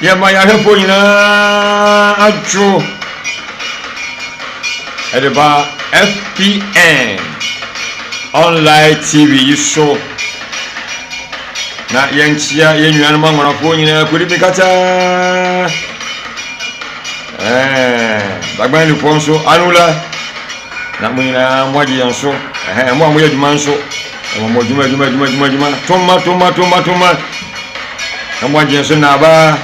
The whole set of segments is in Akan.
Yɛma yɛn ahwɛfoɔ nyinaa adwo ɛde ba FPN online TV yi so na yɛnkyia yɛn nuanom anwonafoɔ nyinaa kɔdi mi kata ɛɛ dagbanifoɔ nso anula na mo nyinaa mo agye yɛn so ɛhɛn mo a moyɛ adwuma nso ɛwɔ mo adwuma adwuma adwuma adwuma adwuma toma toma toma toma na mo agye yɛn so naaba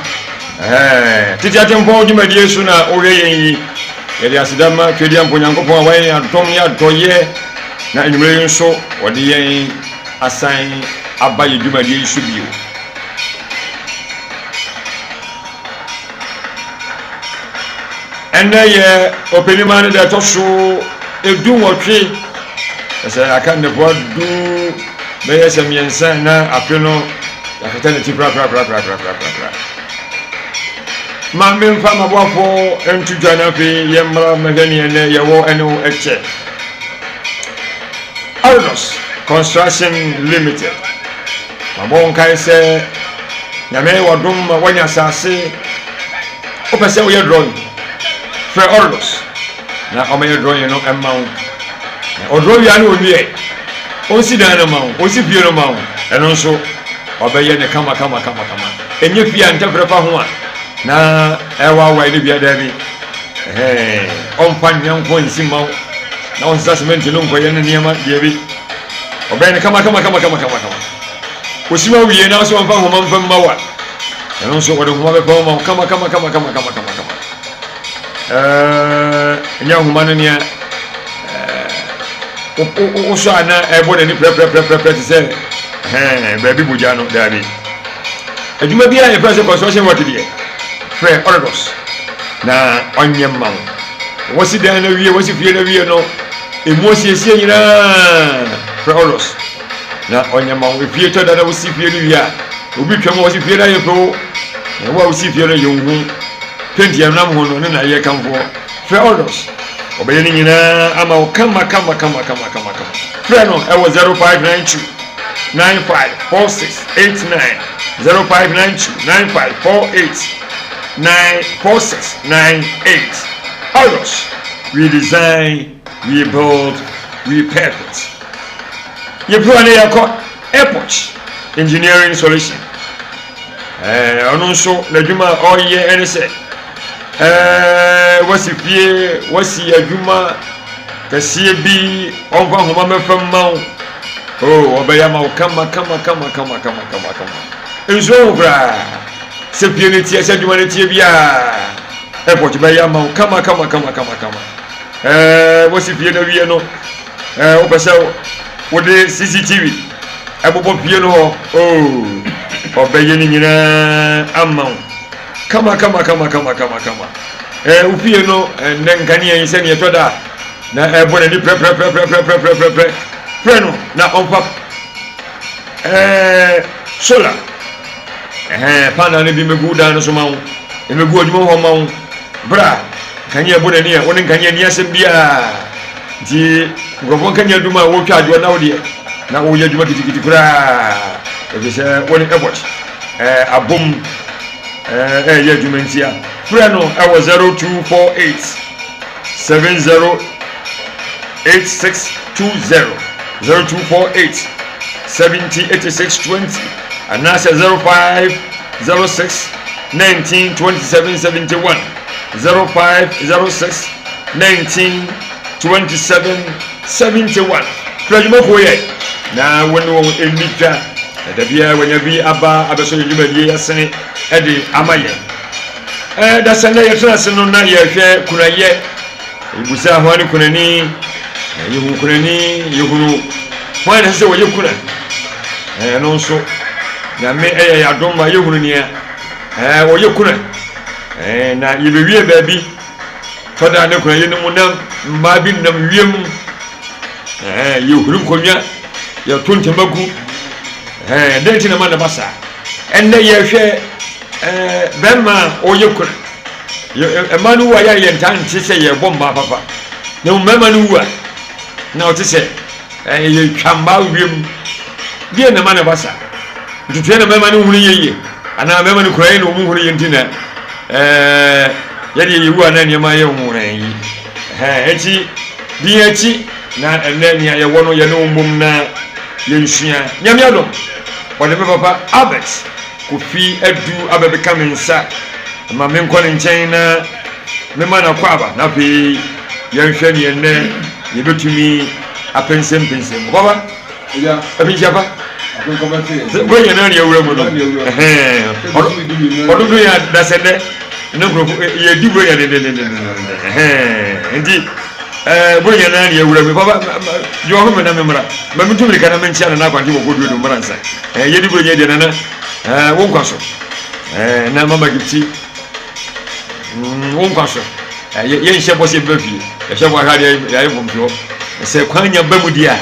ɛhɛn tete atempɔn dwumadie so na wohwɛ yɛn yi yɛde aseda ma twedeɛ mpo nyankopɔn a wayɛ yɛn adom ne adɔyɛ na anwummerɛ yi nso wɔde yɛn asan aba yɛ dwumadie yi so bio. Ɛnnɛ yɛ Ɔpɛnima no da ɛtɔ so 18. Sɛ aka nnafua du bɛyɛ sɛ mmiɛnsa na afe no yɛakata ne ti korakorakorakorakorakorakora. Ma memfa m'aboafo nto dwa na afei yɛmmra mmɛhwɛ nea ɛnnɛ yɛwɔ ɛne wo kyɛ. Arnos Construction Limited. Mabɔ wo nkae sɛ Nyame wadom ma woanya asase. Wopɛ sɛ woyɛ drawing? Frɛ Orlos na ɔmɛyɛ drawing no mma wo. Na ɔdraw wie a na ɔnwiɛ. Ɔnsi dan no ma wo, ɔnsi fie no ma wo. Ɛno nso ɔbɛyɛ no kama kama kama kama. Ɛnyɛ fie a ntɛfrɛ fa ho a na ɛwaawae no bia daabi. Ɛhɛn, ɔmfa nnua nko nsi mma wo na ɔnsesa semɛnti no nkɔyɛ ne nneɛma deɛ bi. Ɔbɛyɛ no kama kama kama kama kama kama. Osi ma wie na sɛ ɔmfa nhoma mfa mma wo a, ɛno nso wɔde nhoma bɛfa wo ma wo kama kama kama kama kama kama kama. Ɛɛ, ɛnyɛ nhoma no nea ɛɛ wosɔ a na ɛbɔ n'ani prɛprɛprɛprɛ te sɛ ɛhɛn baabi bogya no daabi. Adwuma biara a yɛfrɛ sɛ construction work deɛ, frɛ Ordos na ɔnyɛ mma wo. Wɔsi dan no awie, wɔsi fie no awie no, emu asiesie nyinaa frɛ Ordos na ɔnyɛ ma wo. Efie tɔ da na wosi fie no wie a, obi twam a wɔsi fie no ayɛ fɛ o. Na wo a wosi fie no yɛ wo ho penti ɛnam ho no ne na yɛ kamfoɔ. Frɛ Ordos, ɔbɛyɛ ne nyinaa ama wo kama kama kama kama kama kama. Frɛ no ɛwɔ 0592 9546 89 0592 9548 94698. Oros, we design, we build, we perfect. Yɛpira ne yɛkɔ Airport Engineering Solution. Ɔno nso n'adwuma a ɔreyɛ ɛne sɛ wasi fie, wasi adwuma kɛseɛ bi, ɔmfa nhoma mɛfa mma wo. Oh, ɔbɛyɛ ama wo kama kama kama kama kama kama kama. Nsuo ho koraa. Sɛ fie no teɛ, sɛ adwuma no teɛ biara, airport bɛyɛ ama wo kama kama kama kama kama. Ɛɛ wɔsi fie no awie no, ɛɛ wopɛ sɛ wode CCTV ɛbobɔ fie no hɔ, oo ɔbɛyɛ ne nyinaa ama wo kama kama kama kama kama kama. Ɛɛ wo fie no ɛnɛ nkanea yi sɛnea ɛtɔ da na ɛbɔ n'ani prɛprɛprɛprɛprɛprɛprɛ frɛ no na ɔmfa ɛɛ solar. Ɛhɛn, paanaa no bi mmegu dan no so ma wo, mmegu adwuma hɔ ma wo. Bere a nkanea bɔ n'ani a, wo ne nkanea nni asɛm biara. Nti nkurɔfoɔ nkanea dum a wɔretwa adwoɔ na wo deɛ, na woyɛ adwuma kitikiti koraa. Ɛfiri sɛ wo ne Abbott ɛɛ abom ɛɛ ɛreyɛ adwuma ntia. Frɛ no ɛwɔ 0248 70 8620 0248 70 86 20 anaasɛ 0506 19 27 71 0506 19 27 71. Frɛ adwumakuo yɛ na wo ne wɔn nni dwa na da biara wɔanya bi aba abɛsɔ yɛn dwumadie asene de ama yɛn. Ɛɛ da sɛ nnɛ yɛtena ase no na yɛhwɛ kunayɛ. Yɛbisaa hwan ne kunani, na yɛhuu kunani, yɛhunu hwan na ɛsɛ sɛ wɔyɛ kuna. Ɛno nso, Nyame ɛyɛ yɛn adom ma yɛhunu nea wɔyɛ kuna. Na yɛbɛwie baabi, tɔda ne kunayɛ no mu na mmaa bi nam wiem, yɛhuru nkonnwa, yɛto ntama gu. Dɛn nti na ma na ba saa? Ɛnnɛ yɛhwɛ bɛrima a ɔyɛ kuna. Mmaa no wu a, yɛ a yɛntaa nte sɛ yɛrebɔ mmaa papa. Na mmom mmarima no wu a, na ɔte sɛ yɛtwa mmaa wiem. Deɛ na ɛma no ba saa? Ntutuɛ na mmarima no hunu yɛ yie. Anaa mmarima no kura yɛn na wɔn nhunu yɛn nti na ɛɛ yɛdeɛ yɛwu a na nneɛma yɛ nwonwan yi. Ɛhɛn, enti di yɛn akyi na ɛnnɛ nea yɛwɔ no yɛne wo mmom na yɛnsua. Nyame adom, ɔde me papa Albert Kofi Adu abɛbeka me nsa ma menkɔ ne nkyɛn na mema no akwaaba na afei yɛnhwɛ nea ɛnnɛ yɛbɛtumi apɛnsɛmpɛnsɛm mu. Papa, afinhyia pa. Bro yɛn na yɛwura mu no. Ɔdodo yɛn adasɛ nnɛ ne nkurɔfo yɛdi bro yɛn dendendenden. Nti bro yɛn na yɛwura mu. Papa, gye ɔho me na me mmra. Ma mentu mirika na menkyia nana akwante wɔ kɔduo do mmra nsa. Yɛdi bro yɛn deɛ nana, wo nkwa so. Na mama gifti. Wo nkwa so. Yɛnhyɛ bɔ sɛ yɛbɛba fie. Yɛhyɛ bɔ ahwɛ adeɛ yɛayɛ mfomsoɔ. Sɛ kwan nya ba mu deɛ a,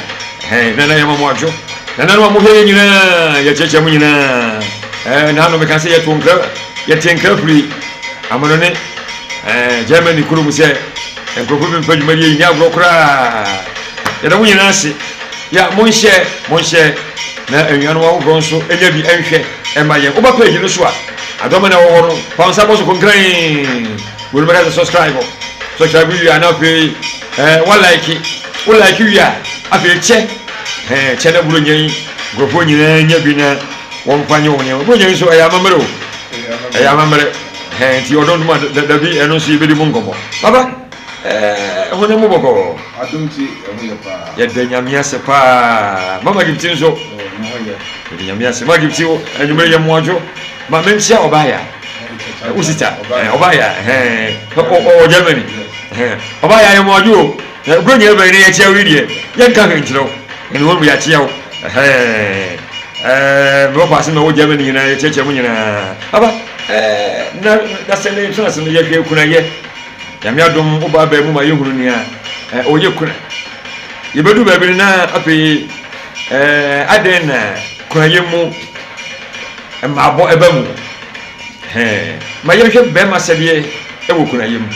ɛhɛn, nana yɛma mo adwo. Nananom a mohwɛ yɛn nyinaa, yɛkyerɛkyerɛ mo nyinaa. Ɛɛ, naano meka sɛ yɛto nkra, yɛte nkra firi amanɔne, ɛɛ, Germany kuro mu sɛ nkurɔfoɔ bi mfa dwumadie yi nyɛ agorɔ koraa. Yɛda mo nyinaa ase. Ya, monhyɛ, monhyɛ, na anuanom afoforɔ nso nya bi nhwɛ ɛma yɛn. Woba page no so a, adɔma na ɛwɔ hɔ no, fa wo nsa bɔ so konkrɛn. Wei no bɛka sɛ subscribe. Subscribe wie a na afei ɛɛ wa like. Wo like wie a, afei kyɛ. Ɛɛ kyɛ na buronya yi nkurɔfoɔ nyinaa nya bi na wɔmfa nyɛ wɔn nneɛma. Buronya yi nso ɛyɛ amammerɛ o. Ɛyɛ amammerɛ. Ɛɛ nti ɔdɔ ntoma dabi ɛno nso yɛbɛdi mu nkɔmmɔ. Papa. Ɛɛ honam mu bɔkɔɔ. Adom nti ɛho yɛ paa. Yɛda Nyame ase paa. Mama Gifty nso. Oh, ne ho yɛ. Yɛda Nyame ase. Mama Gifty anwummere yɛ mmoadwo. Ma menkyia ɔbaaya. Wo sista. Ɔbaaya. Ɔwɔ Germany. Ɔbaaya yɛ mmoadwo o. Bro nyɛ bɛn ne yɛkyia wo yi deɛ. Yɛnka hwee nkyerɛ wo. Ɛne wɔn mu yɛakyia wo. Ɛɛ mewɔ paase ma wɔ Germany nyinaa yɛkyerɛkyerɛ mo nyinaa. Aba na na sɛ ne tena ase no yɛhwɛ kunayɛ. Nyame adom wo baa baa mu ma yɛhunu nea ɔyɛ kuna. Yɛbɛdu baabi no na afei adɛn na kunayɛ mu mmaabɔ ɛba mu. Ma yɛnhwɛ bɛrima sɛdeɛ ɛwɔ kunayɛ mu.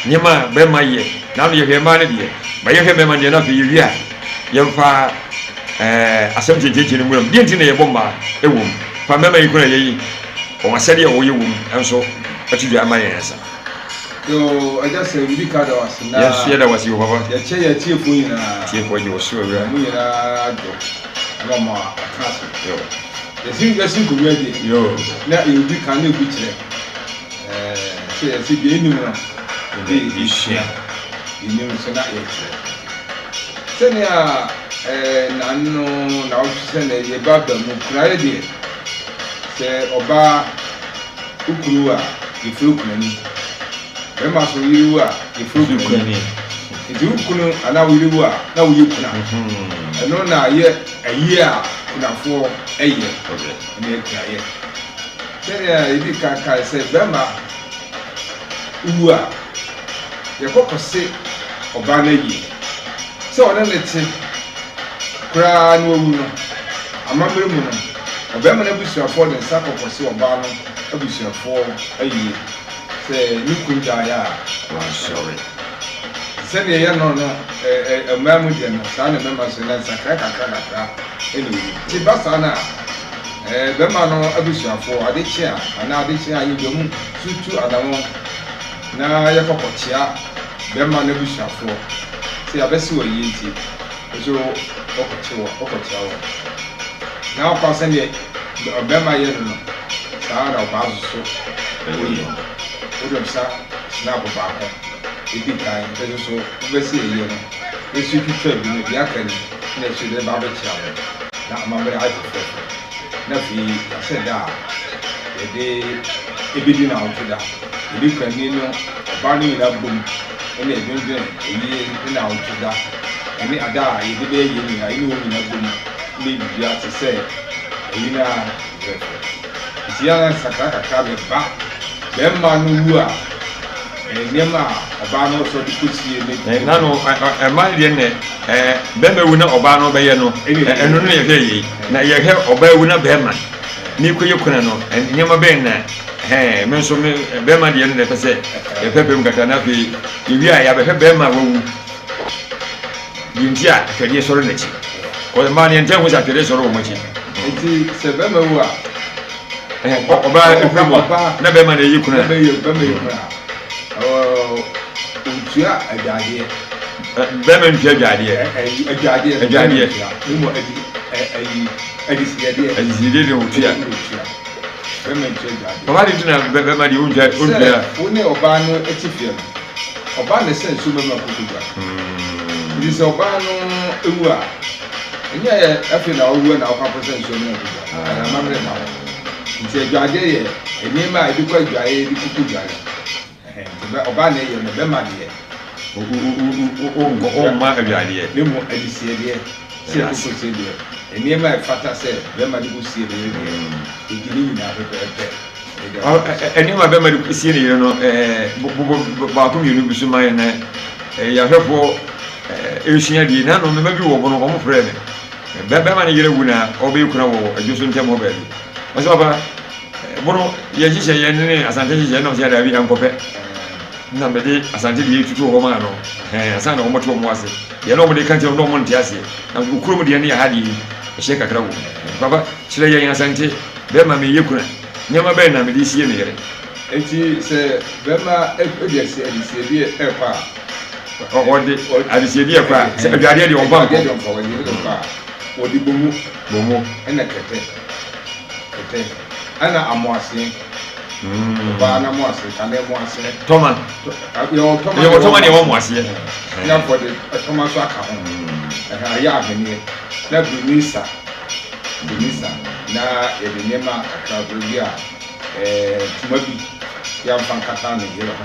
Nneɛma a bɛrima yɛ, na ano yɛhwɛ mmaa no deɛ. Ma yɛnhwɛ mmarima deɛ na afei yɛwie a yɛmfa asɛm kyenkyenkyen no nwura mu. Deɛ nti na yɛbɔ mmaa ɛwɔ mu. Fa mmarima yi kunayɛ yi wɔn asɛdeɛ a wɔyɛ wɔ mu nso ato dwa ama yɛn ansa. Yoo, Agya sɛ biribi ka da wase na. Yɛn nso yɛda wase o papa. Yɛkyɛ yɛn atiefoɔ nyinaa. Atiefoɔ gye wo so awura. Wɔn nyinaa dɔ na wɔn aka ase. Yoo. Yɛsi yɛsi nkonnwa deɛ. Yoo. Na yɛdi kan na ebi kyerɛ. Ɛɛ sɛ yɛsi deɛ enim no. Yɛde yɛsua. Yɛnim nso na yɛkyerɛ. Sɛnea ɛɛ nano na ɔtwe sɛ na yɛba ba mu kunaayɛ deɛ sɛ ɔbaa. Wo kunu wu a, yɛfrɛ wo kunani. Bɛrima nso, wo yere wu a, yɛfrɛ wo kunani. Nti wo kunu anaa wo yere wu a, na woyɛ kuna. Ɛno na yɛ ayie a kunafoɔ yɛ, ɛne akunayɛ. Sɛdeɛ yɛdii kan kae sɛ bɛrima wu a, yɛkɔ kɔse ɔbaa no ayie. Sɛ ɔne no te koraa na wawu no, amammerɛ mu no, ɔbarima no abusuafoɔ de nsa kɔkɔse ɔbaa no abusuafoɔ ayie sɛ ne kunu daeɛ a wansɔre. Te sɛ deɛ ɛyɛ no no mmaa mu deɛ no, saa na mmarima nso na nsakrae kakra kakra na ɛwɔ mu. Nti ɛba saa no a, barima no abusuafoɔ, ade kye a anaa ade kye a yɛdwa mu nso tu anamɔn na yɛkɔ kɔkyea barima no abusuafoɔ sɛ yɛabɛse wo ayie nti, wo nso wokɔkye wɔn, wokɔkyea wɔn. Na ɔkwa sɛdeɛ ɔbarima yɛ no no, saa ara na ɔbaa nso so ɔyɛ no. Wode nsa hyinapo baako di kan, nso so wobɛsi ayie no, nso twitwa bi no, deɛ aka ni na ɛso de ba abɛkyea wɔn, na amammerɛ ayɛ fɛfɛɛfɛ. Na afei yɛahyɛ da a yɛde ɛbɛdi nnawɔtwe da. Yɛde kunani no, ɔbaa no nyinaa bom na yɛdwendwene ayie ne nnawɔtwe da ne ada a yɛde bɛyɛ yei nyinaa, yɛne wɔn nyinaa bom ne biribiara te sɛ ayi no ara fɛfɛɛfɛ. Nti yɛ a na nsakrae kakra bɛba. Barima no wu a, nneɛma a ɔbaa no sɔ de kɔsie ne. Nna no, mmaa no deɛ nnɛ, barima wu na ɔbaa no bɛyɛ no, ɛno no yɛhwɛ yei. Na yɛhwɛ ɔbaa wu na barima ne kɔyɛ kuna no, nneɛma bɛn na ɛhɛn, me nso me barima deɛ no na ɛpɛ sɛ yɛpɛpɛ mu kakra na afei yɛwie a yɛabɛhwɛ barima a wawu. Deɛ nti a atwɛdeɛ sɔre n'akyi. Kɔ mmaa no yɛntaa nhu sɛ atwɛdeɛ sɔre wɔn akyi. Nti sɛ bɛrima wu a, Ɔbaa efiri mu a, na bɛrima na ɛyɛ kunu a. Na bɛrima yɛ kunu a, ɔntua adwadeɛ. Bɛrima ntua adwadeɛ. Adwadeɛ. Adwadeɛ. Ne mu adi ɛyi adesiedeɛ. Adesiedeɛ de ɔtua. Ɔtua. Bɛrima ntua adwadeɛ. Papa de ntina bɛrima deɛ ɔntua ɔntua. Sɛ wo ne ɔbaa no te fie no, ɔbaa na ɛsɛ nsuo mɛma koko dwa. Nti sɛ ɔbaa no ewu a. Ɛnyɛ afei na wawu na wakɔ akɔsa nsuo amena akɔdwa. Ɛyɛ amammerɛ da hɔ. Nti adwadeɛ yɛ nneɛma a yɛde kɔ adwaeɛ, yɛde koko dware. Ɛhɛn, nti bɛ, ɔbaa na ɛyɛ no, bɛma deɛ. Wonkɔ, womma adwadeɛ. Na mmom adesiedeɛ, sɛ yɛkɔ kɔsie deɛ, nneɛma a ɛfata sɛ bɛrima de kɔsie ne yere deɛ, yɛgye ne nyinaa pɛpɛɛpɛ. Nneɛma a bɛrima de sie ne yere no, bobɔ baako mmienu bi so ma yɛn na yɛn ahwɛfoɔ resua adeɛ. Nano mma bi wɔ bono, wɔn frɛɛ me. Bɛrima ne yere wu na ɔbɛyɛ kuna wɔ adwo so ntam hɔ baabi. Ɔsɛ papa, bono yɛn nhyehyɛ yɛn ne Asante nhyehyɛ nam sɛ daabi ɛnkɔpɛ. Na mede Asante deɛ tutu hɔ maa no. Ansa na wɔte wɔn ase. Deɛ na wɔde ka kyerɛ wɔn na wɔn nte aseɛ. Na kurom deɛ ne yɛ ha deɛ yi, ɛhyɛ kakra wɔ mu. Papa, kyerɛ yɛn Asante, bɛrima meyɛ kuna. Nneɛma bɛn na mede resie me yere? Enti sɛ bɛrima de adesiedeɛ rekɔ a. Ɔde adesiedeɛ rekɔ a, sɛ adwadeɛ deɛ ɔmfa nkɔ. Adwadeɛ deɛ ɔmfa, ɔde rekɔ a, ɔde bomu. Bomu. Ɛna kɛtɛ. Kɛtɛ. Ɛna amoaseɛ. Ɔbaa no amoaseɛ, kane amoaseɛ. Tɔma. Yɛwɔ tɔma Yɛwɔ tɔma deɛ ɛwɔ amoaseɛ. Na afɔ de tɔma nso aka ho. Ɛhɛn, ayɛ ahweneɛ. Na broni sa. Bisa na yɛde nneɛma kakra brɛ bi a, ntoma bi yɛamfa nkata ne yere ho.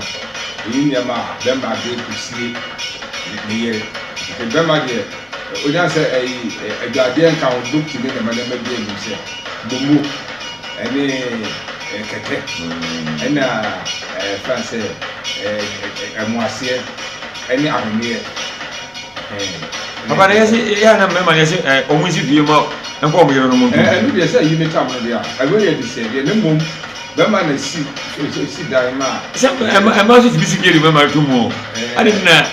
Eyi nneɛma a bɛrima de kɔsie ne yere. Nti bɛrima deɛ, ɔnya sɛ ɛyi adwadeɛ nka ho, dopti ne nneɛma nneɛma bi anim sɛ momo ɛne kɛtɛ ɛna ɛfra sɛ ɛmoaseɛ ɛne ahweneɛ. Papa na yɛse yɛ ana mmarima na yɛse ɛ wɔn nsi fie ma nkɔ wɔn yerenom ntom. Ɛno deɛ sɛ yi ne tam no deɛ a ɛno yɛ desɛdeɛ na mmom bɛrima na si si dan ma. Sɛ ɛma ɛma nso tumi si fie de mmarima to mu o. Ade na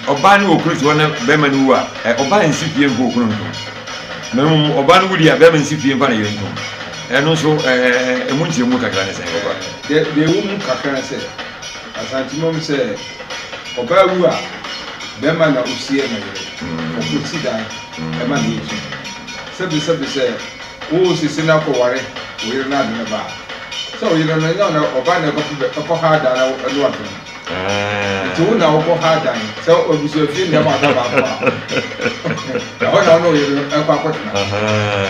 ɔbaa ne okunu te hɔ na bɛrima no wu a ɔbaa nsi fie nkɔ okunu ntom. Na mmom ɔbaa no wu deɛ a bɛrima nsi fie mfa ne yere ntom. Ɛno nso ɛmu nkyerɛmu kakra ne sɛn papa? Deɛ ɛwɔ mu kakra ne sɛ Asante mmom sɛ ɔbaa wu a, bɛrima na osie ne yere. Ɔkɔsi dan ma ne yere tu. Sɛbesɛbe sɛ woresisi no akɔware wo yere no ade no ba a, sɛ wo yere no, ɛnyɛ wo na ɔbaa na ɛkɔha dan na ɛne wato no. Nti wo na wokɔha dan. Sɛ abusuafie nneɛma aka baako a, ɛhɔ na wo ne wo yere no ɛkɔ akɔtena.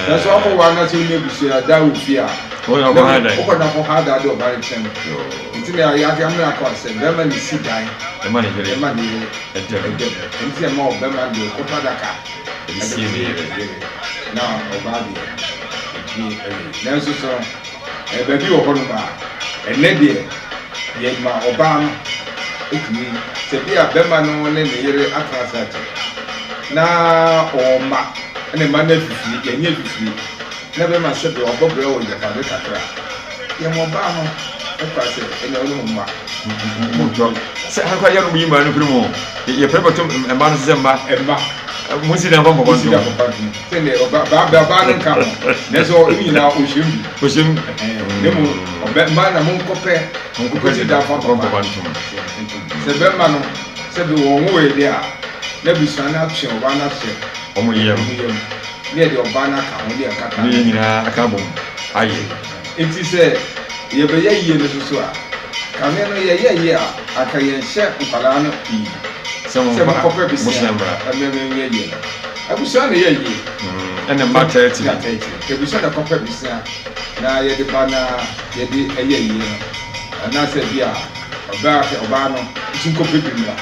Nanso wakɔware na sɛ wonni abusua dan wɔ fie a, wokɔ na akɔha dan de ɔbaa no tena mu. Nti na yɛade amena akɔ sɛ bɛrima na esi dan ɛma ne yere ɛma ne yere ɛda mu. Ɛda mu. Nti na ɛma ɔbɛrima deɛ ɔkɔtɔ adaka ɛde sie ne yere. Na ɔbaa deɛ ɔtumi ɛwe. Nanso so no baabi wɔ hɔnom a ɛnɛ deɛ yɛma ɔbaa no ɛtumi sɛ bi a bɛrima no ne ne yere atena ase akyɛ na ɔwɔ mma ɛna mma no afifie yɛnyɛ afifie na bɛrima sɛ deɛ ɔbɔ brɛ wɔ agyapadeɛ kakra a yɛma ɔbaa no ɛkora sɛ ɛnna ɔne wo mma. Motɔ sɛ ha koraa yɛnom yi mmaa no firi mu yɛpɛ bɛto mmaa no so sɛ mma mma monsi dan fa mpapa ntom sɛdeɛ ɔbaa no nka ho nanso ɔno nyinaa ɔhyɛm bi ɔhyɛm na mmom ɔbɛ mmaa na monkɔpɛ monkɔpɛ si dan fa mpapa ntom sɛ bɛrima no sɛ bi wɔn ho yɛ deɛ a na abusua no atwe ɔbaa no ahyɛ wɔn yam ne yɛde ɔbaa no aka ho ne yɛkata ne yɛn nyinaa aka abom ayɛ. Enti sɛ yɛbɛyɛ yie no nso so a, kane no yɛyɛ yie a, anka yɛnhyɛ nkwadaa no pii sɛ sɛ monkɔpɛ bosea bosea mmra mmɛyɛ yie no. Abusua na ɛyɛ yie. Ɛna mma taa akyire. Na taa akyire. Nti abusua na ɛkɔpɛ bosea na yɛde ba na yɛde yɛ yie no. Anaasɛ bi a ɔbaa sɛ ɔbaa no nso nkɔpɛ bi mmra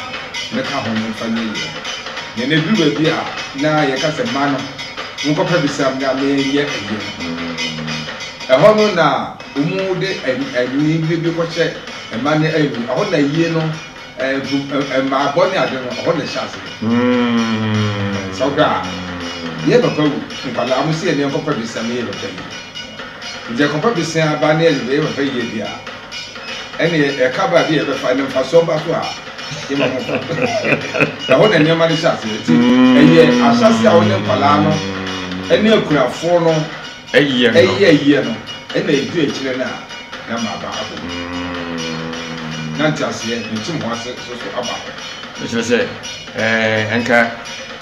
mmɛka ho na yɛmfa nyɛ yie no. Na ɛnɛ ɛduru baabi a na yɛka sɛ mma no monkɔpɛ bosea mmra mmɛyɛ yie no. Ɛhɔ no na wɔde anibere bi kɔhyɛ mma no awi. Ɛhɔ na yie no, mmaabɔ ne ade no, ɛhɔ na ɛhyɛ ase. Sɛ wohwɛ a, yɛ papa wu, nkwadaa mo sɛ yɛne yɛnkɔpɛ besea ma yɛ papa yie. Nti yɛkɔpɛ besea ba ne yɛde bɛyɛ papa yie deɛ a, ɛne ɛka ba bi a yɛbɛfa, ɛne mfasoɔ ba so a, yɛma mo fa. Ɛhɔ na nneɛma no hyɛ ase. Nti ɛyɛ ahyɛse a wo ne nkwadaa no ne akunafoɔ no. Ɛyɛ no. Ɛyɛ yie no, ɛna ɛdu akyire no a, na maba abɔ mu. Na nteaseɛ, mente mo ase nso so aba hɔ. Ɛkyerɛ sɛ, ɛɛ, nka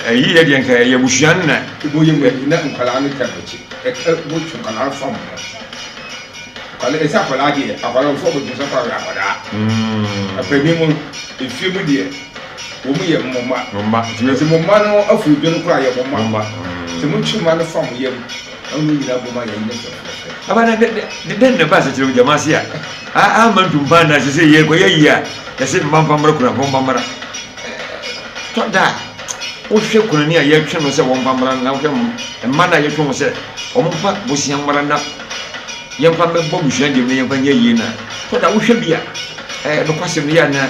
ɛyi yɛ deɛ nka ɛyɛ abusua no na. Moyɛ mo ani na nkwadaa no taa mo akyi. Ɛka motwe nkwadaa no fa mo ho. Akwadaa, ɛsɛ akwadaa deɛ, akwadaa ɔfɔ ɔbɛtumi sɛ akwadaa akwadaa. Apanin mu, efie mu deɛ, wɔn yɛ mo mma. Mo mma. Nti mo mma no afurudwo no koraa yɛ mo mma. Mo mma. Nti motwe mma no fa mo yam. Na wɔn nyinaa bom ayɛ ne fɛfɛɛfɛ. Aba na dɛ dɛn na ɛba asekyerɛ mu gyama ase a amma ntumpa anaa sɛ sɛ yɛrekɔyɛ yie a yɛse mma mfa mmra kunafo mfa mmra. Tɔ da a wohwɛ kunani a yɛtwe no sɛ wɔmfa mmra na wohwɛ mma no a yɛtwe wɔn sɛ wɔmfa bosea mmra na yɛmfa mmɛbɔ abusua deɛ mu na yɛmfa nyɛ yie no a, tɔ da wohwɛ bi a nokwasɛm no yɛ a na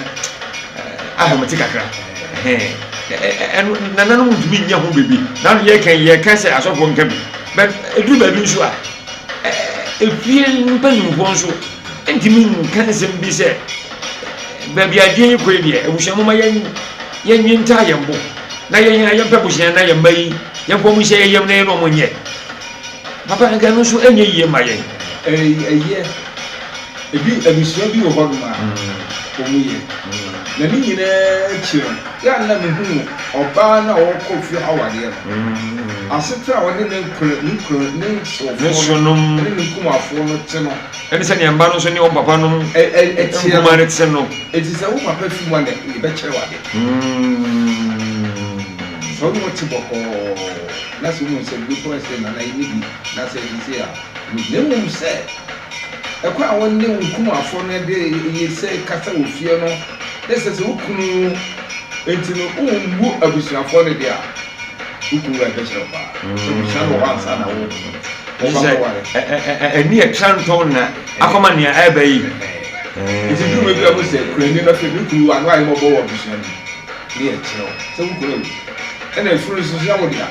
ahomete kakra. Ɛno nananom ntumi nyɛ ho biribi. Na yɛka yɛka sɛ asɔfoɔ nka bi. But ɛduru baabi nso a, efie mpanimfoɔ nso ntumi nka nsɛm bi sɛ baabi adeɛ yi kɔ yi deɛ abusua moma yɛn yɛnwe ntaa yɛn bo na yɛn a yɛmpɛ bosea na yɛn mma yi yɛmfa wɔn nhyɛ yɛn yam na yɛne wɔn nyɛ. Papa nka ɛno nso ɛnyɛ yie ma yɛn. Ɛyɛ. Ebi abusua bi wɔ hɔnom a wɔn yɛ. Na ne nyinaa akyi no, yɛ a na mehu ɔbaa no a ɔrekɔ fie awadeɛ no. Asetena a ɔne ne nkora ne kunu ne nsewfoɔ no ne ne nkumafoɔ no te no. Ɛne sɛdeɛ mma no nso ne wɔn papa nom nkumaa no te no. Enti sɛ wo papa fi mu a na yɛbɛkyerɛ wo ade. Sɛ wo ne wɔn te bɔkɔɔ na sɛ wohu sɛ bi kɔ sɛ nana yi ne bi na sɛ sisi a, na mmom sɛ ɛkwan a wo ne wo nkumafoɔ no de yɛ sɛ kasa wɔ fie no ne sɛ sɛ wo kunu nti no wommu abusuafoɔ no deɛ a, wo kunu wura bɛkyerɛ wo paa sɛ abusua no wɔ hɔ ansa na wo wo ba bɛware. Ɛni ɛtra ntɔn na akɔma nea ɛreba yi. Nti duru baabi a mo sɛ kurani no afei ne kunu ano ayɛ mmɔbɔ wɔ abusua no mu ne yɛ kyerɛ wo sɛ wo kunu awu ɛna efunu nso so yɛ wo dea.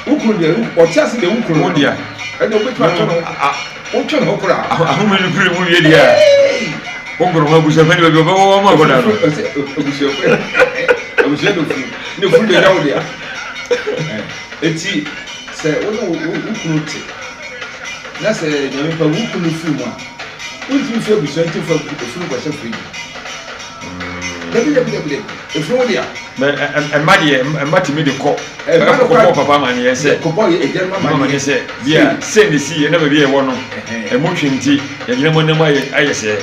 Wo kunu deɛ ɔte ase deɛ wo kunu wo dea ɛna wobɛtumi atwe no wotwe ne ho koraa. Ahome no firi mu wie deɛ a wo nkoro ho abusuafo ne baabi ɔbɛwɔ wɔn akɔda no. Abusuafo abusua na ofunu na efunu deɛ ɛnyɛ wo dea. Eti sɛ wo ne wo kunu te na sɛ nyame pa wo kunu firi mu a wontumi mfi abusua nti fa efunu kɔhyɛ fridge mu. Dabi dabi dabi dabi efunu wo dea. Mma deɛ mma tumi de kɔ kɔbɔ papa amaneɛ sɛ kɔbɔ agya no amaneɛ sɛ bia sɛ ne si yɛ na baabi a yɛwɔ no ɛmu twe nti yɛgyina mu nam ayɛ ayɛ sɛ.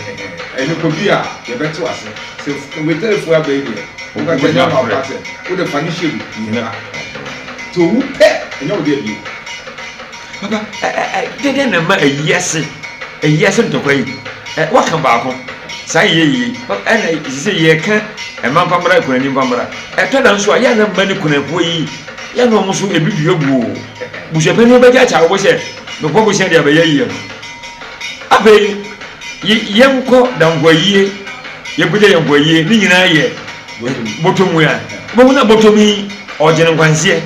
Ɛno kɔ bi a yɛbɛte ase sɛ wetɛrefoɔ aba yi deɛ woka sɛ nyɛ ama woka sɛ wode fa ne hyɛ mu yɛba nti owu pɛ ɛnyɛ wo deɛ bio. Papa dɛn na ɛma ayi ase ayi ase ntɔkwa yi waka baako saa yɛ yie ɛna sɛ yɛka ɛma mfa mmra kunani mfa mmra ɛtɔ da nso a yɛ na mma ne kunafoɔ yi yɛ na wɔn nso ebi dua guo busuapɛni bɛgye akyɛ awɔ sɛ mekɔ bosia deɛ abɛyɛ yie no afei yɛnkɔ danko ayie yɛnkɔgya yɛnkɔ ayie ne nyinaa yɛ bɔtɔ mu a wobɛhu na bɔtɔ mu yi ɔgyene nkwanseɛ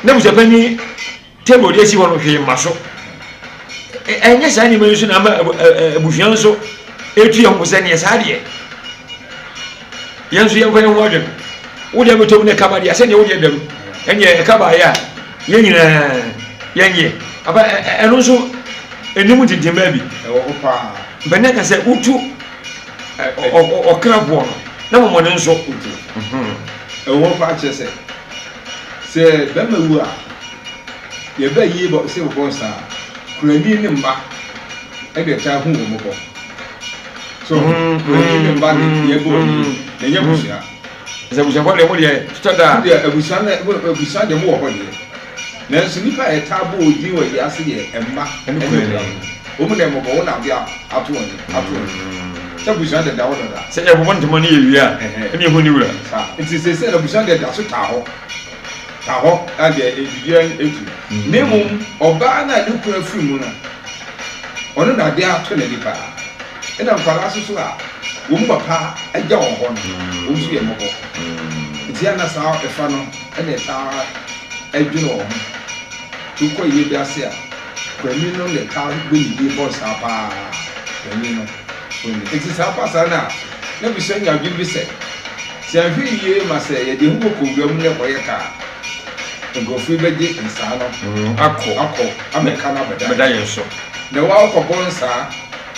na busuapɛni table de asi hɔ no hwee mma so. Ɛnyɛ saa nneɛma yi nso na ama abusua nso etu yɛn ho sɛ neɛ saa deɛ yɛn nso yɛmfa yɛn ho adwene. Wo deɛ bɛtɔ mu na ɛka ba deɛ sɛdeɛ wo deɛ dam ɛneɛ ɛka baeɛ a yɛn nyinaa yɛnyɛ aba ɛno nso ɛnim ntintim baabi. Ɛwɔ hɔ paa. Mpanin aka sɛ wotu ɔkra boɔ no na mɔmɔne nso. Ɛwɔ hɔ paa kyerɛ sɛ sɛ bɛrima wu a Yɛba yie bɔ sɛ bɔbɔ nsa a, kurani ne mma ɛna ɛtaa hu wɔn mmɔbɔ. So kurani ne mma ne yɛbɔ wɔn yie, na ɛnyɛ abusua. Sɛ abusuafoɔ deɛ mo deɛ totɔ da. Mo deɛ abusua no abusua deɛ mo wɔ hɔ deɛ. Nanso nipa a yɛtaa bɔ wɔn din wɔ yɛ ase yɛ mma ɛne kurani. Wɔn na ɛmɔbɔ wɔn na adeɛ ato wɔn ato wɔn. Sɛ abusua deɛ da hɔ dada. Sɛ yɛbobɔ ntoma no yɛ wie a, ɛna ehu ne wura. Saa nti sɛ sɛ abusua deɛ da so taa hɔ. Ka hɔ na deɛ biribiara ntu. Na mmom ɔbaa no a ne kunu afiri mu no, ɔno na adeɛ ato n'ani paa. Ɛna nkwadaa nso so a wɔn papa agya wɔn hɔ no, wɔn nso yɛ mmɔbɔ. Nti a na saa ɛfa no na ɛtaa dwene wɔn ho. Nti wokɔ yie bi ase a, kwani no na ɛtaa bɔ ne din bɔ nsaa paa, kwani no. Nti saa ba saa no a, na abusua nya adwene bi sɛ, Sɛ yɛanhwɛ yiye ma sɛ yɛde yɛn ho kɔ wura mu na ɛkɔyɛ ka a, Nkurɔfoɔ yi bɛgye nsaa no akɔ akɔ ama ɛka no abɛda bɛda yɛn so. Na wo wokɔbɔ nsaa,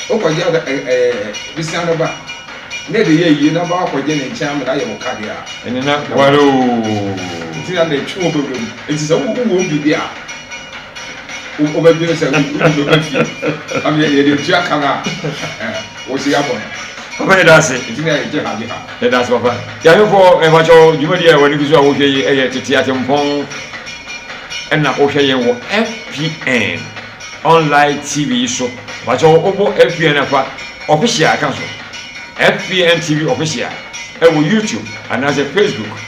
wokɔgye ada ɛ ɛ besia no ba na ɛde yɛ ayie na ba wakɔgye ne nkyɛn amena ayɛ wo ka deɛ a. Ɛne na ware oo. Nti na na ɛtwe wo ba wura mu. Nti sɛ wo wowɔ bi deɛ a, wobɛdwene sɛ wode bɛba fie ama yɛde atua ka no a wo se yɛabɔ no. Papa yɛda ase. Nti na yɛgye ha gye ha. Yɛda ase papa. Yɛahwɛfoɔ mepakyɛw dwumadi a w'ani gu so a wohwɛ yi yɛ Tete Atempɔn ɛna wohwɛ yɛn wɔ FPN online TV yi so. Mepakyɛw wobɔ FPN afa official ka so. FPN TV official ɛwɔ YouTube anaasɛ Facebook.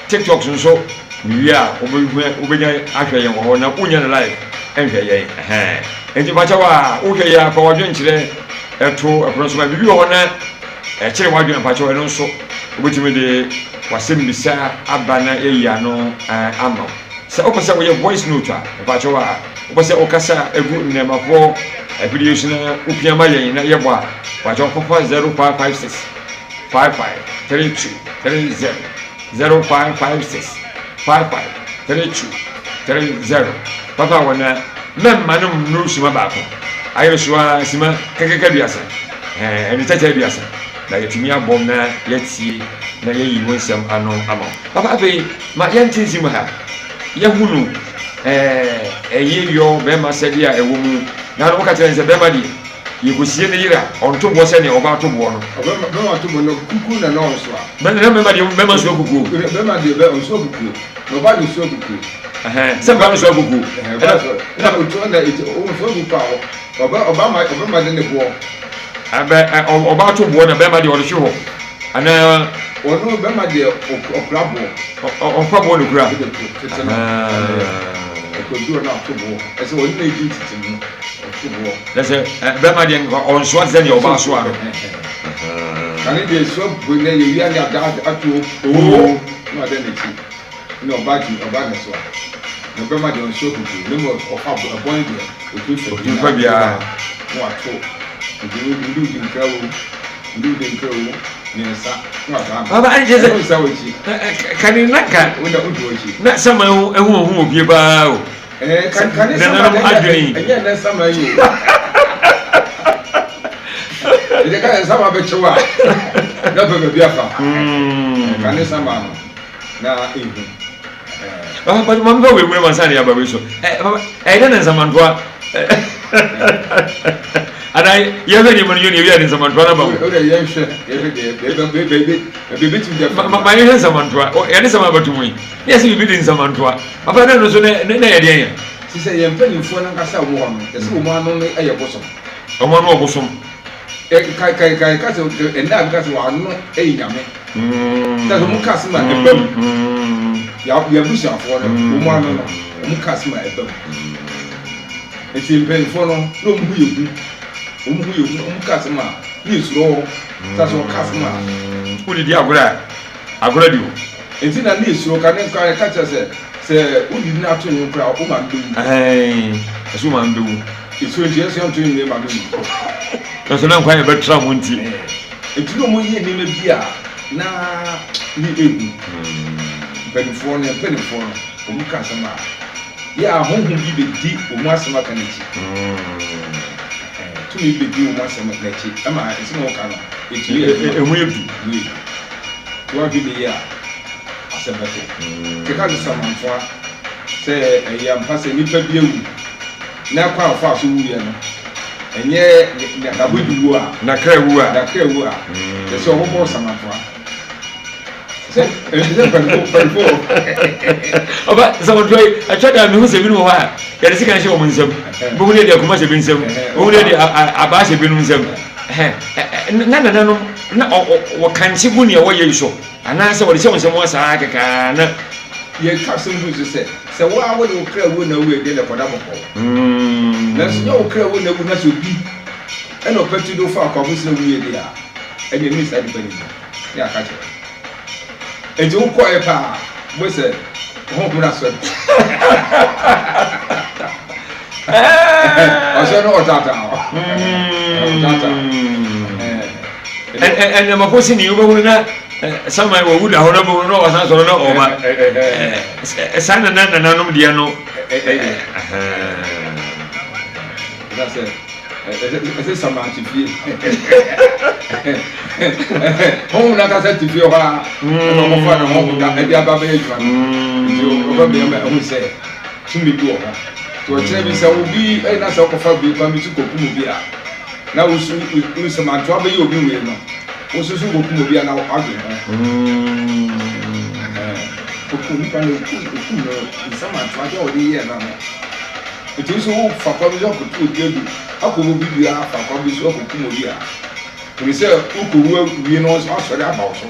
TikTok nso mewie a wobɛnya ahwɛ yɛn wɔ hɔ na wonya no live nhwɛ yɛn ɛhɛn. Enti mepakyɛw a wohwɛ yɛ a fa w'adwenkyerɛ ɛto ɛpono so ma biribi wɔ hɔ na ɛkyere w'adwene mpakyɛw ɛno nso wobɛtumi de w'asɛmmisa aba na yɛayi ano ama wo. Sɛ wopɛ sɛ woyɛ voice note a mpakyɛw a wopɛ sɛ wokasa gu nnɛɛmafoɔ afidie so na wopia ma yɛn na yɛbɔ a mpakyɛw fafa 0556 55 32 30 0556 55 32 30 Papa wɔ na mɛmma no nnuru sima baako ayere so ara sima kɛkɛkɛ aduasa ɛɛ ɛne kyɛkyɛ aduasa na yɛtumi abɔ na yɛatie na yɛayi wo nsɛm ano ama wo. Papa afei ma yɛnte nsi mu ha yɛhunu ɛɛ ɛyɛ yɔ bɛrima sɛdeɛ a ɛwɔ mu na no woka kyerɛ no sɛ bɛrima deɛ yɛkɔsie ne yere a ɔnto boɔ sɛdeɛ ɔbaa to boɔ no. Ɔbɛma bɛrima to boɔ no kukuo na na ɔnsoa. Bɛrima deɛ bɛrima nsoa kukuo. Bɛrima deɛ bɛ ɔnsoa kukuo na ɔbaa deɛ ɔsoa kukuo. Sɛ mmaa no soa kukuo. Ɛna ɛna otu ɛna eti ɔnsoa kukuo a ɔbɛ ɔbaa ma ɔbɛma de ne boɔ. Ɛbɛ ɛ ɔbaa to boɔ na bɛrima deɛ ɔde hwe hɔ anaa. Ɔno bɛrima deɛ ɔkura boɔ. Ɔfa boɔ na okura. Ɛde to tete no. Ɔkɔduro na ɔto boɔ ɛsɛ ɔne na edi tete mu ɔto boɔ. Na sɛ bɛrima deɛ nka ɔnsoa te sɛ deɛ ɔbaa soa no. Kane deɛ soa bue na yɛwia ne ada ato oo na ɔda n'akyi. Na ɔbaa tumi ɔbaa na soa na ɔbɛma deɛ ɔnsoa kukuo na mmom ɔfa ɛbɔ no deɛ ɔtumi fa Ɔtumi fa biara. Na wato nti wode wodi nkra o wode wodi nkra o mmiɛnsa na wata ama. Baba ɛne kyerɛ sɛ ɛno nsa wɔ akyi. Kane na ka wona wodi wɔ akyi. Na sama ɛho ɛho ɔho wɔ fie paa o. Ɛɛ kan kane sama nananom adwene. Ɛnyɛ ɛnɛ sama yi o. Ɛdeɛ ka sama bɛkyew a na pɛ baabi afa. Kane sama no. Na ehu. Papa papa maame fa wei wura ma nsa ne aba wei so. Ɛ papa ɛyɛ dɛ na nsamantoa. Ana yɛhwɛ nneɛma no yɛ ne yɛwia ne nsamantoa no aba mu. O de yɛhwɛ yɛhwɛ deɛ bɛbɛ bɛbɛ bɛbɛ bɛtumi de Ma ma yɛhwɛ nsamantoa. Yɛne sama abɛto mu yi. Ne yɛsɛ biribi de nsamantoa. Papa na no so ne ne yɛ deɛn yɛ. Sisɛ yɛn mpanimfoɔ no ankasa wɔ hɔ no yɛsɛ wɔn ano no yɛ bosom. Wɔn ano wɔ bosom. Ka ka ka ka sɛ ɛnna a ka sɛ wɔn ano yɛ nyame. Sɛ wɔn ka asɛm a ɛba mu. Yɛ yɛ abusuafoɔ no wɔn ano no wɔn ka asɛm a ɛba mu. Nti mpanyinfoɔ no na wɔn ho yɛ hu. Wɔn ho yɛ hu wɔn ka asɛm a ne yɛ suro wɔn. Sɛ sɛ wɔka asɛm a. Wodidi agorɔ a agorɔ di o. Nti na ne yɛ suro ka ne nka ka kyerɛ sɛ sɛ wodidi na ato nwom koraa wo maame bɛwu. Ɛɛ ɛsɛ wo maame bɛwu. Esuro nti yɛsua nto nwom yɛ maame wu. Nanso na nkwa yɛ bɛtra mo nti. Nti na wɔyɛ nneɛma bi a na ne ehu. Mpanimfoɔ no, mpanimfoɔ no, wɔn ka asɛm a, yɛ a honhom bi bɛdi wɔn asɛm aka n'akyi. Tumi bi bɛdi wɔn asɛm n'akyi ɛma nsɛm a wɔka no ɛtumi yɛ adwuma. Emu yɛ du. Emu yɛ du. Nti wɔahwɛ ne yie a, asɛm bɛto. Keka sɛ samanfoa sɛ ɛyɛ ampa sɛ nipa bi awu. Na kwan a ɔfaa so wuiɛ no, ɛnyɛ n'abɔde wuo a. N'akra wu a. N'akra wu a. Kyerɛ sɛ ɔbɛbɔ samanfoa. Sɛ ɛsɛ mpanyinfoɔ mpanyinfoɔ. Ɔba samanfoa yi atwa da mehu sɛ binom wɔ hɔ a yɛde sika hyɛ wɔn nsam. Bohu ne de akoma hyɛ bi nsam. Bohu ne de abaa hyɛ binom nsam. Na nananom na wɔkankye gu nea wɔyɛ yi so. Anaasɛ wɔde hyɛ wo nsam ara saa kɛkɛ ara na. Yɛka asɛm gu so sɛ, sɛ wo ara wode wo kra wuo na awu a, ɛdeɛ na ɛkɔda bɔkɔɔ. Nanso nyɛ wo kra wuo na awu na sɛ obi na ɔpatu de wo fa akwahosan wuiɛ deɛ a, ɛnneɛ mene saa nipa no ni, ne aka kyerɛ wo. Enti wokɔeɛ paa a, wobɛhu sɛ honhom no asɔre. Ɔsɔre no ɔtaataa wo. Ɔtaataa wo. Ɛnneɛmafo si ni wobɛhunu na. Saman wɔwu da hɔ na bɛwu na ɔsan sɔrɔ na ɔba. Saa nana nananom deɛ no. Ɛsɛ saman te fie. Honhom no ankasa te fie hɔ a ɛna ɔkɔfa ne honhom da ɛde aba bɛyɛ adwuma no. Nti ɔba bɛyɛ ma ɛhu sɛ tumi bi wɔ hɔ. Nti ɔkyerɛ bi sɛ obi ɛna sɛ ɔkɔfa bi kwan bi so kɔkum obi a na wosu nsamantoa bɛyɛ obi wei no wosusu kɔkum obi a na wadwene ho. Okum nipa no okum no nsamantoa deɛ ɔde yɛɛ no no. Nti wo nso wofa kwan bi so akɔtu obi adu, akɔbɔ obi dua afa kwan bi so akɔkum obi a, hunu sɛ wokɔwu awie no nso asɔre aba wo so.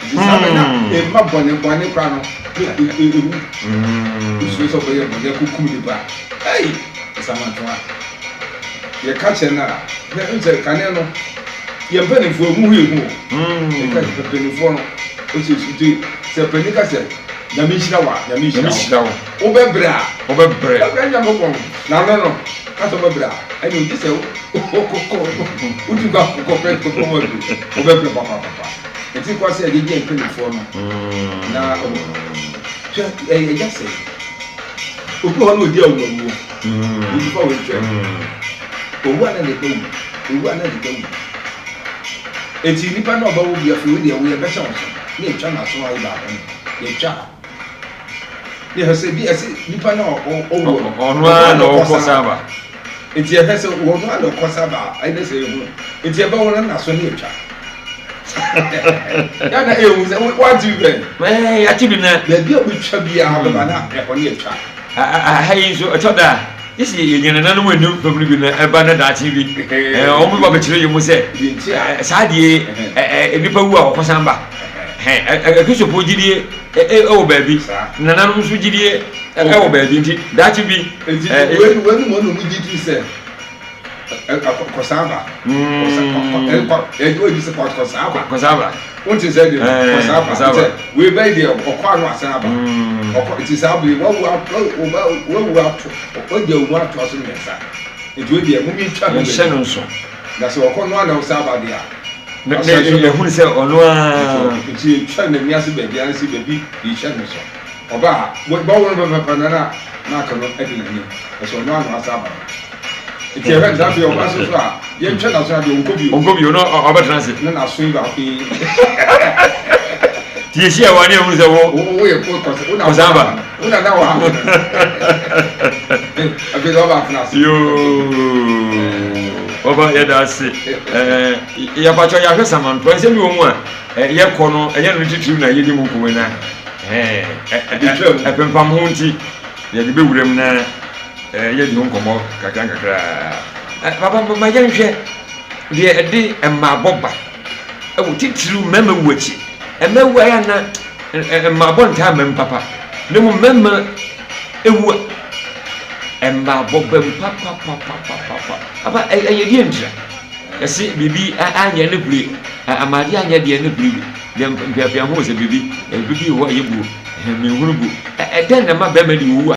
Nti saa bɛ na ɛmma bɔne bɔne koraa no na ɛhu. Wosuro sɛ wobɛyɛ bɔne akɔkum nipa. Ei! Nsamantoa. Yɛka kyerɛ no a, na ɛhu sɛ kane no, yɛn mpanimfoɔ ɛmu hu yɛ hu o. Yɛka kyerɛ mpanimfoɔ no, ɔsɛ nti sɛ panin ka sɛ Nyame nhyira wo a, Nyame nhyira wo. Wobɛbrɛ a. Wobɛbrɛ. Wobɛbrɛ Nyankopɔn. Na no no, ka sɛ wobɛbrɛ a, ɛne ogye sɛ wokɔkɔ, wotu kɔ akokɔ pɛ kɔkɔ mu adu. Wobɛbrɛ papapapa. Nti kɔ sɛ yɛgyegye mpanimfoɔ no. Na hwɛ, ɛyɛ ya sɛ obi wɔ hɔ na odi awomawuo. Obi fa wei twɛ. Owu a na ne ba wu. Owu a na ne ba wu. Eti nipa na ɔbɛwo bi afei wo deɛ wo yɛbɛhyɛ wo so na yɛtwa n'aso ayi baako no. Yɛtwa. Ne ɛhwɛ sɛ bi ɛsɛ nipa na ɔwɔ no. Ɔno ara na ɔkɔ saba. Nti ɛhwɛ sɛ ɔno ara na ɔkɔ saba ɛne sɛ ehu. Nti ɛbɛwɔ no na so ne atwa. Yɛn na ehu sɛ wate bi bɛn. Ɛɛ yate bi na. Baabi a wotwa biara bɛba na ɛhɔ ne atwa. Aha yi nso ɛtɔ da a yɛsi yɛnya nananom anim fam no bi na ɛba na daakye bi wɔn bɛba bɛkyerɛ yɛn mu sɛ saa deɛ nnipa wu a wɔkɔsan ba. Akristofoɔ gyidie wɔ baabi, nananom nso gyidie wɔ baabi nti daakye bi. Nti wei wei mu na wɔn gye di sɛ kɔsan ba. Ɛdwo edi sɛ kɔsan ba. Kɔsan ba. Wọ́n ti sẹ́ deɛ kɔsan ba. Sɛ wei bɛyɛ deɛ ɔkɔ ano asan aba. Ɔkɔ nti saa bere wawu ato wawu ato wadi awu ato aso mmiɛnsa. Nti wei deɛ mo mi ntwa no. Yɛnhyɛ no nso. Na sɛ ɔkɔ no ana ɔsan aba deɛ a. Na yɛhunu sɛ ɔno ara. Nti yɛtwa n'ani ase baabi ara sɛ baabi yɛtwa no so. Ɔba a, bɔwo no pɛpɛpɛ na na mark no adi n'anim. Ɛsɛ ɔno ara na wasan aba no. Nti yɛhwɛ no saa afei ɔba so so a, yɛntwa n'aso adeɛ ɔnkɔ bio. Ɔnkɔ bio na ɔbɛtena ase. Na n'aso yi baako yi. Nti yɛhyia wɔ ne yɛhunu sɛ wo. Woyɛ kɔsan aba. Wo na na wɔ ha. Afei de ɔba atena ase. Yoo. Ɔba yɛda ase. Ɛɛ yɛpakyɛ yɛahwɛ samantoa nsɛm bi wɔ mu a yɛkɔ no ɛnyɛ no titiriw na yɛdi mu nkɔmmɔ na ɛɛ ɛpempam ho nti yɛde bɛwura mu na yɛdi ho nkɔmmɔ kakra nkakra. Papa ma yɛnhwɛ deɛ ɛde mmaabɔ ba ɛwɔ titiriw mmarima wu akyi. Mmaa wu ayɛ na mmaabɔ ntaa mma mu papa na mmom mmarima ewu a mmaabɔ ba mu papapapapapa. Papa ɛyɛ deɛ ntira. Yɛse biribi anyɛ ne pire, amadeɛ anyɛ deɛ ne pire deɛ mpeapea ho sɛ biribi, biribi wɔ hɔ a ɛyɛ buo, menhunu buo. Ɛdɛn na ɛma bɛrima de owu a?